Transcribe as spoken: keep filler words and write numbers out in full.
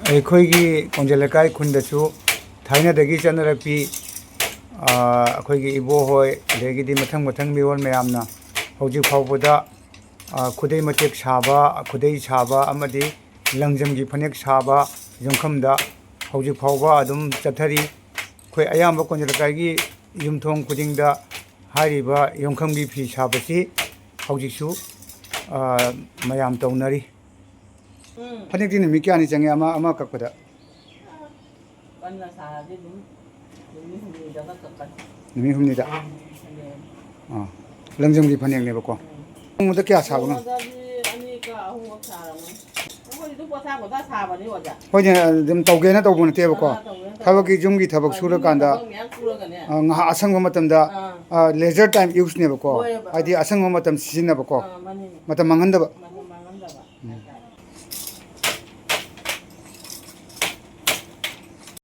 ꯑꯩꯈꯣꯏꯒꯤ ꯀꯣꯟꯖꯦꯜ ꯂꯩꯀꯥꯏ ꯈꯨꯟꯗꯁꯨ ꯊꯥꯏꯅꯗꯒꯤ ꯆꯠꯅꯔꯛꯄꯤ, ꯑ, ꯑꯩꯈꯣꯏꯒꯤ ꯏꯕꯣꯍꯣꯏ, ꯑꯗꯒꯤꯗꯤ ꯃꯊꯪ ꯃꯊꯪ ꯃꯤꯔꯣꯜ ꯃꯌꯥꯝꯅ ꯍꯧꯖꯤꯛ ꯐꯥꯎꯕꯗ, ꯑ, ꯈꯨꯗꯩ ꯃꯇꯦꯛ ꯁꯥꯕ, ꯈꯨꯗꯩ ꯁꯥꯕ ꯑꯃꯗꯤ ꯂꯪꯖꯝꯒꯤ ꯐꯅꯦꯛ ꯁꯥꯕ ꯌꯨꯝꯐꯝꯗ ꯍꯧꯖꯤꯛ ꯐꯥꯎꯕ ꯑꯗꯨꯝ ꯆꯠꯊꯔꯤ꯫ ꯑꯩꯈꯣꯏ ꯑꯌꯥꯝꯕ ꯀꯣꯟꯖꯦꯜ ꯂꯩꯀꯥꯏꯒꯤ ꯌꯨꯝꯊꯣꯡ ꯈꯨꯗꯤꯡꯗ ꯍꯥꯏꯔꯤꯕ ꯌꯨꯝꯐꯝꯒꯤ ꯐꯤ ꯁꯥꯕꯁꯤ ꯍꯧꯖꯤꯛꯁꯨ, ꯑ, ꯃꯌꯥꯝ ꯇꯧꯅꯔꯤ꯫ ꯎꯝ꯫ ꯐꯅꯦꯛꯇꯤ ꯅꯨꯃꯤꯠ ꯀꯌꯥꯅꯤ ꯆꯪꯉꯤ ꯑꯃ, ꯑꯃ ꯀꯛꯄꯗ? ꯀꯟꯅ ꯁꯥꯔꯗꯤ ꯑꯗꯨꯝ ꯅꯨꯃꯤꯠ ꯍꯨꯝꯅꯤꯗꯒ ꯀꯛꯀꯅꯤ꯫ ꯅꯨꯃꯤꯠ ꯍꯨꯝꯅꯤꯗ? ꯎꯝ, ꯍꯨꯝꯅꯤ꯫ ꯑꯥ, ꯂꯪꯖꯝꯒꯤ ꯐꯅꯦꯛꯅꯦꯕꯀꯣ꯫ ꯎꯝ꯫ ꯅꯣꯡꯃꯗ ꯀꯌꯥ ꯁꯥꯕꯅꯣ? ꯅꯣꯡꯃꯗꯗꯤ ꯑꯅꯤꯒ ꯑꯍꯨꯝꯒ ꯁꯥꯔꯝꯒꯅꯤ꯫ ꯑꯩꯈꯣꯏꯗꯤ ꯑꯗꯨꯝ ꯄꯣꯊꯥ ꯄꯣꯊꯥ ꯁꯥꯕꯅꯤ, ꯑꯣꯖꯥ꯫ ꯍꯣꯏꯅꯦ, ꯑꯗꯨꯝ ꯇꯧꯒꯦꯅ ꯇꯧꯕ ꯅꯠꯇꯦꯕꯀꯣ꯫ ꯑꯥ, ꯇꯧꯒꯦꯅ ꯇꯧꯕ꯫ ꯊꯕꯛꯀꯤ, ꯌꯨꯝꯒꯤ ꯊꯕꯛ ꯑꯥ, ꯌꯨꯝꯒꯤ ꯁꯨꯔꯀꯥꯟꯗ, ꯊꯕꯛ ꯃꯌꯥꯝ ꯁꯨꯔꯒꯅꯦ꯫ ꯑꯥ, ꯉꯥꯏꯍꯥꯛ ꯑꯁꯪꯕ ꯃꯇꯝꯗ, ꯑꯥ꯫ ꯑꯥ, leisure time useꯅꯦꯕꯀꯣ꯫ ꯍꯣꯏꯕ, ꯍꯥꯏꯗꯤ ꯑꯥ꯫ ꯑꯁꯪꯕ ꯃꯇꯝ ꯁꯤꯖꯤꯟꯅꯕꯀꯣ꯫ ꯑꯥ, ꯃꯥꯅꯤꯅꯦ꯫ ꯃꯇꯝ ꯃꯥꯡꯍꯟꯗꯕ꯫